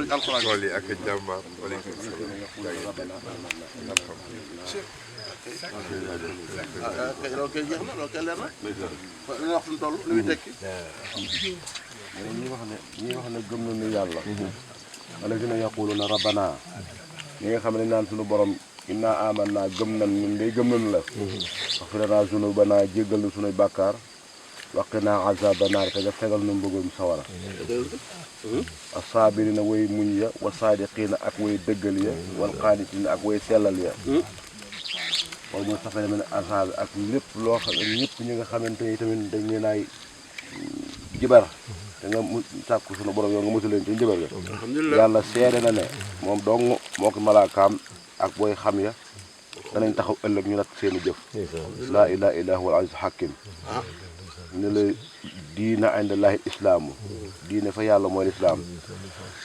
tool yi ak jàmbaar waaleykum salaam loolu kay jeex na loolu kay leer na li nga wax fu mu toll li muy tekki ñi wax ne gëm nañu yàlla alladina yaquluna rabbana ñi nga xam ne naan suñu borom inna amanna gëm nañ ñun day gëm nañu la waxfir lana zunubana jéggal nu suñuy bàkkaar waqina azaba naar te nga fegal nu mbëggum sawara asaabirina way muñ ya wa saadiqina ak way dëggal ya wal qaanitina ak way sellal ya wala mooy safane mel ne azab ak lépp loo xam ne ñëpp ñi nga xamante ni tamit dañ leen ay jibar te nga mu sàkku sunu borom yow nga mosu leen ci jibar ga yàlla seede na ne moom dong moo ko malaakaam ak booy xam ya danañ taxaw ëllëg ñu nat seeni jëf laa ilaha illa huwa al aziz hakim ne la diina indallahi islaamu diine fa yàlla mooy lislaam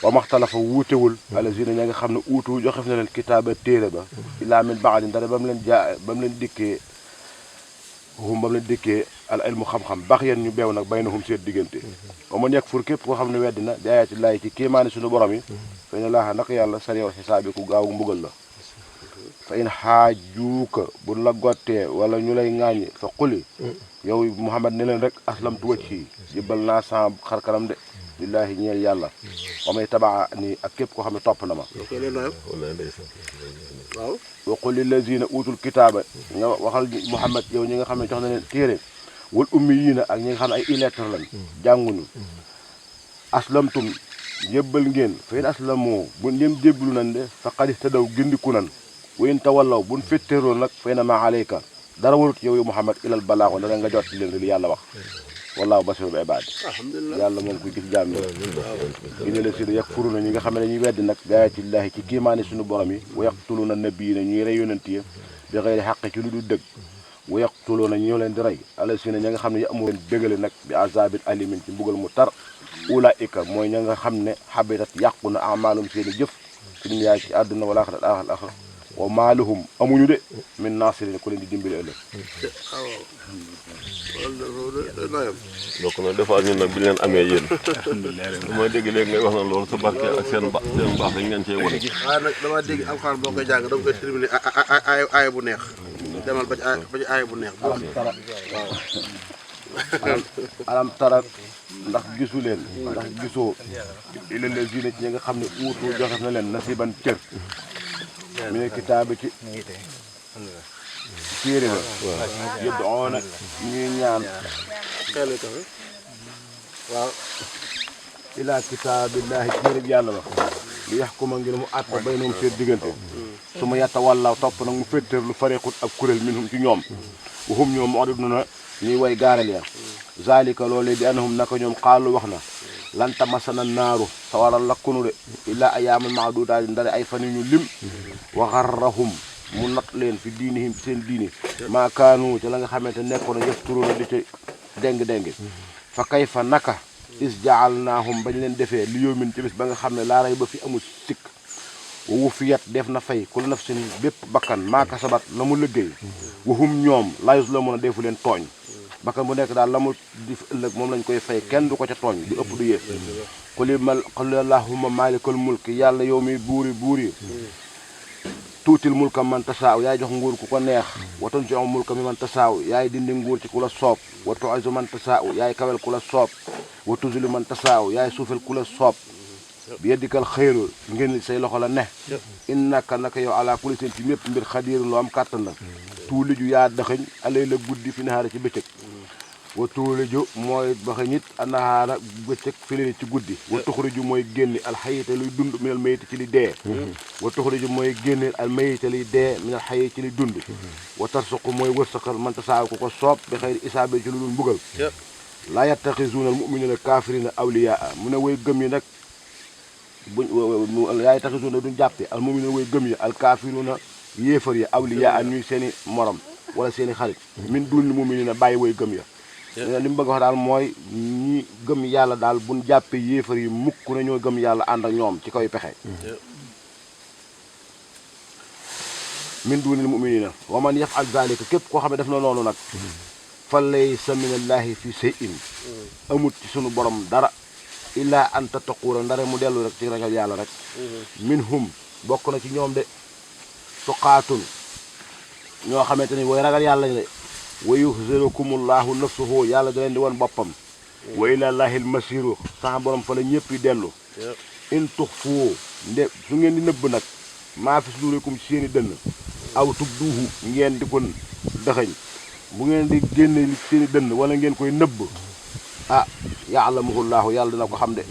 wa maxtalafa wuutewul alazina ña nga xam ne uutu joxef na leen kitaaba téere ba illaa min baadin dara ba mu leen dikkee al ilmu xam-xam baax yéen ñu beew nag baynahum seen diggante wa man yakfur képp koo xam ne weddi na bi ayaati llaahi ci kéemaani suñu borom yi fa inna laaha naka yàlla sarii'ul xisaabi ku gaaw mbugal la fa in xaajuuka buñ la gottee wala ñu lay ŋaañi fa quli yow Muhammad ne leen rek aslamtu wajhi jébbal naa sama xar kanam de lillaahi ñeel yàlla wa may tabaa nii ak képp koo xam ne topp na ma waaw wa qul lillazina utul kitaaba nga waxal Muhammad yow ñi nga xam ne jox na leen téere wal ummiyiina ak ñi nga xam ne ay illettrés lañ jànguñu aslamtum jébbal ngeen fa in aslamoo bu ñëm jébbalu nañ de faqad ihtadaw gindiku nan wa in tawallaw buñ fetteeroo nag fa innamaa alayka dara warut yow Muhammad ilal balaago dana nga jot leen li yàlla wax wallaahu basiirun bil ibaad yàlla moom ku gis jaam yi ne la si yakfuruna ñi nga xam ne ñuy weddi nag bi aayaatillaahi ci kiimaani suñu borom yi wa yaqtuluuna nabiyyiina ñuy rey yonent yi bi xayri xaq ci lu du dëgg wa yaqtuluuna ñoo leen di rey allasiina ña nga xam ne yamuruuna leen bégale nag bi azaabin alimin ci mbugal mu tar ulaa'ika mooy ña nga xam ne habitat yàqu na amaalum seen i jëf ci dunya yaay ci àdduna wal aaxira wa maa lahum amuñu de min naasirin ku leen di dimbali ëllëg. donc nag des fois ñun nag bi leen amee yéen. damay dégg léegi ngay wax na loolu sa barke ak seen baax dañ ngeen cee wane. waaye nag damaa dégg alxuraan boo koy jàng da nga koy terminé aaya bu neex. demal ba ci aaya bu neex. alam tara ndax gisu leen ndax gisoo ila lazina ci ñi nga xam ne uutu joxe na leen nasiban cër mi ne kitaabi ci téere la yad'uuna ñuy ñaan waaw ila kitaabillahi téere bi yàlla wax li yaxkuma ngir mu àtte baynahum seen diggante su ma yatta wàllaaw topp nag mu féttéer lu fariqut ak kuréel minhum ci ñoom waxum ñoom mu'riduna ñuy way gaaral ya zalika loolu bi annahum naka ñoom xaalu wax na lan tamasana naaru sawara lakkunu de illaa ayyaaman ma'duudaat ndare ay fan yu ñu lim wa gharrahum mu nat leen fi diinihim seen diine maa kaanu ci la nga xamante nekkoon na yafturuuna di ca déng-déng fa kayfa naka is ja'alnaahum bañ leen defee li yawmin ci bis ba nga xam ne laa rayba fi amul sikk wa wufiyat def na fay kullu nafsin bépp bakkan maa kasabat la mu liggéey wa hum ñoom laa yuzlamuuna defu leen tooñ bakkan bu nekk daal la mu di ëllëg moom lañ koy fay kenn du ko ca tooñ du ëpp du yées qul allahumma maalikal mulki yàlla yow mi buuri tuutil mulka man tasaaw yaay jox nguur ku ko neex wa tanzi'ul mulka mi man tasaaw yaay dindi nguur ci ku la soob wa tu'izzu man tasaaw yaay kawel ku la soob wa tuzillu man tasaaw yaay suufel ku la soob bi yadikal xayru ngeen say loxo la ne innaka naka yow ala kulli shay'in ci mépp mbir xadiirun loo am kàttan la tuuliju yaa daxañ alay la guddi fi nahaara ci bëccëg wa tuuliju mooy baxañ it anahaara bëccëg fi ci guddi wa tuxriju mooy génni alxayita luy dund minal mayiti ci li dee wa tuxriju mooy génni al mayita liy dee minal xayi ci li dund wa tarsuqu mooy wërsëqal man tasaaw ku ko soob bi xayri isaabe ci lu dul mbugal laa yattaxizuuna al mu'minuuna kaafiriina awliyaa mu ne way gëm yi nag buñ yaay taxisuuna duñ jàppe al mu'minuuna way gëm yi al kaafiruuna yéefar ya awliyaa ñuy seeni morom wala seeni xarit min duunil mu'miniina bàyyi way gëm ya li mu bëgg wax daal mooy ñi gëm yàlla daal buñ jàppee yéefar yi mukk na ñoo gëm yàlla ànd ak ñoom ci kaw pexe min duunil mu'miniina wa man yaf'al zaalika képp koo xam ne def na noonu nag fa laysa minallaahi fi shay'in amut ci sunu borom dara illaa an tattaquuna ndare mu dellu rek ci ragal yàlla rek minhum bokk na ci ñoom de tuqaatun ñoo xamante ni way ragal yàlla de wa yuhzirukumullahu nafsuhu yàlla da leen di won boppam wa ilallahil masiru sa borom fa la ñëpp yi dellu in tuxfu nde su ngeen di nëbb nag maa fi sudurikum ci seeni dënn aw tubduhu ngeen di ko dëxëñ bu ngeen di génne li seeni dënn wala ngeen koy nëbb yaalamuhullahu yàlla dina ko xam de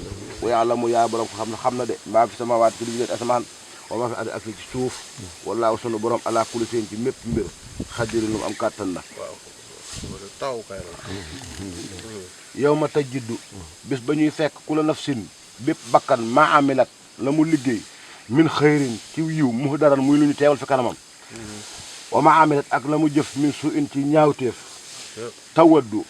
wa yaalamu yaay borom ko xam na de maa fi samawaat ci li asamaan wa maa fi ardi ak ci suuf wallaahu sunu borom ala kulli seen ci mépp mbir xadiru lu mu am kàttan na taw kay yow ma tajiddu bis ba ñuy fekk ku la nafsin bépp bakkan maa amilat la mu liggéey min xëyrin ci yiw mu daran muy lu ñu teewal fi kanamam wa maa amilat ak la mu jëf min su in ci ñaawteef tawaddu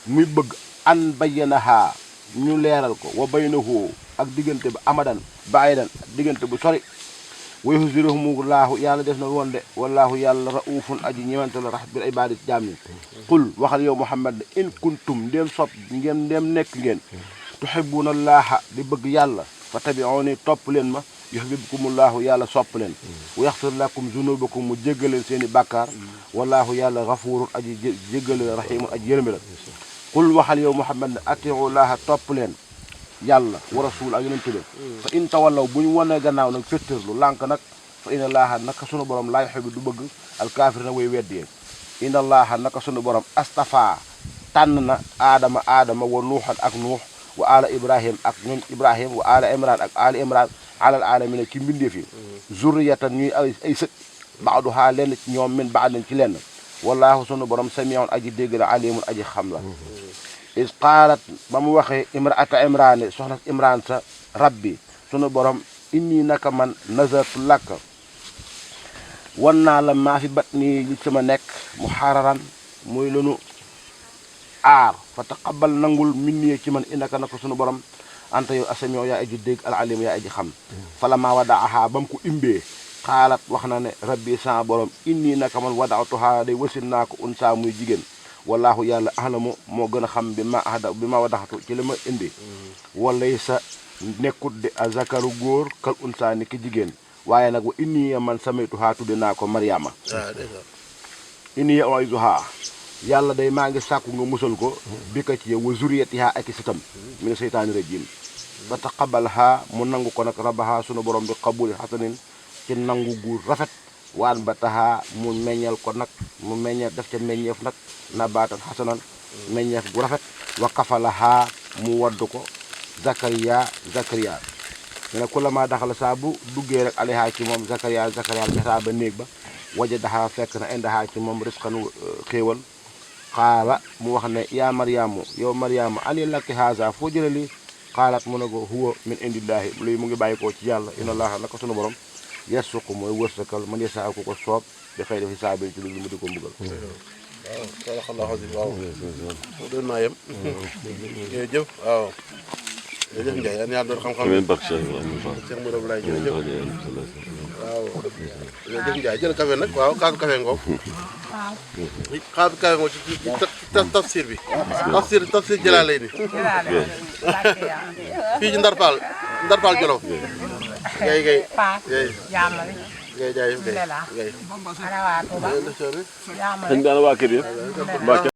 muy bëgg an bayyanaha ñu leeral ko wa baynahu ak diggante ba amadan baidan diggante bu sori wa yuhziruhumullahu yàlla def na woon de wallahu yàlla raufun aji ñëwante la rax bil ibaadi jaam ñi qul waxal yow Muhammad in kuntum ndéem sopp ngeen ndéem nekk ngeen tuhibbuna allaha di bëgg yàlla fa tabi'uni topp leen ma yuhibbukumullahu yàlla sopp leen wa yaxfir lakum zunubakum mu jéggal leen seen i bàkkaar wallahu yàlla gafurun aji jéggale la rahimun aji yërëmi la qul waxal yow Muhammad ne atii'u llaaha topp leen yàlla wa rasul ak yonent bi fa in tawallaw bu ñu wanee gannaaw nag féttërlu lànk nag fa inna llaaha naka sunu borom laa yuhibbu du bëgg alkaafirina way weddi inna llaaha naka sunu borom astafa tànn na aadama wa nuuxan ak nuux wa ala ibrahim ak ñooñ ibrahim wa ala imran ak ali imran alal alamina ci mbindeef yi zurriyatan ñuy ay sët baaduhaa lenn ci ñoom min baadin ci lenn wallaahu sunu borom samiun aji dégg la alimun aji xam la is qaalat ba mu waxee imraata imraane soxna imraan sa rabbi sunu borom inni naka man nazartu lakka wan naa la maa fi bat nii li sama nekk mu xararan muy lunu aar fa taqabbal nangul minni ci man innaka naka sunu borom anta yow asamiu yaa aji dégg al alim yaa aji xam fala maa wadaaha ba mu ko imbee xaalat wax na ne rabbi sa borom inni naka man wadaatuha day wasin naa ko unsa muy jigéen wallahu yàlla ahlamu moo gën a xam bi ma wadaxtu ci li ma indi walay sa nekkut de a zakaru góor kal unsa ni ki jigéen waaye nag wa inni man samaytuha tudde naa ko mariama inni u'izuha yàlla day maa ngi sàkku nga musal ko bi ka ci yow wa zuriyatiha ak sitam mina seytaani rajim ba taqabalha mu nangu ko nag rabaha sunu borom bi qabuli hasanin ci nangu gu rafet waan ba taxaa mu meññal ko nag mu meññeef def ca meññeef nag nabaatan xasanan meññeef gu rafet wa kafalaha mu wadd ko zakariya ne ku la maa daxala saa bu duggee rek alayha ci moom zakariya jataa ba néeg ba waja daxaa fekk na indahaa ci moom risqan xéewal xaala mu wax ne yaa maryamu yow maryamu ani lakki haasa foo jële lii xaalat mu ne ko huwa min indillahi luy mu ngi bàyyi koo ci yàlla inna allaha naka sunu borom yasuqu mooy wërsëkal man yasaa ku ko soob di xëy def hisaabin ci lu mu di ko mbugal waaw salaamaaleykum waaw doon naa yem jërëjëf waaw jërëjëf Ndiaye yan yaa doon xam-xam amiin barke Cheikh Modou Abdoulaye jërëjëf waaw jërëjëf Ndiaye jël café nag waaw kaasu café ngoog kaasu café ngoog ci tafsir bi tafsir Jalaalayni fii ci Ndar Fall Jolof gay Jamali gay jaay gay ana waa Touba sëñ bi ana waa kër yi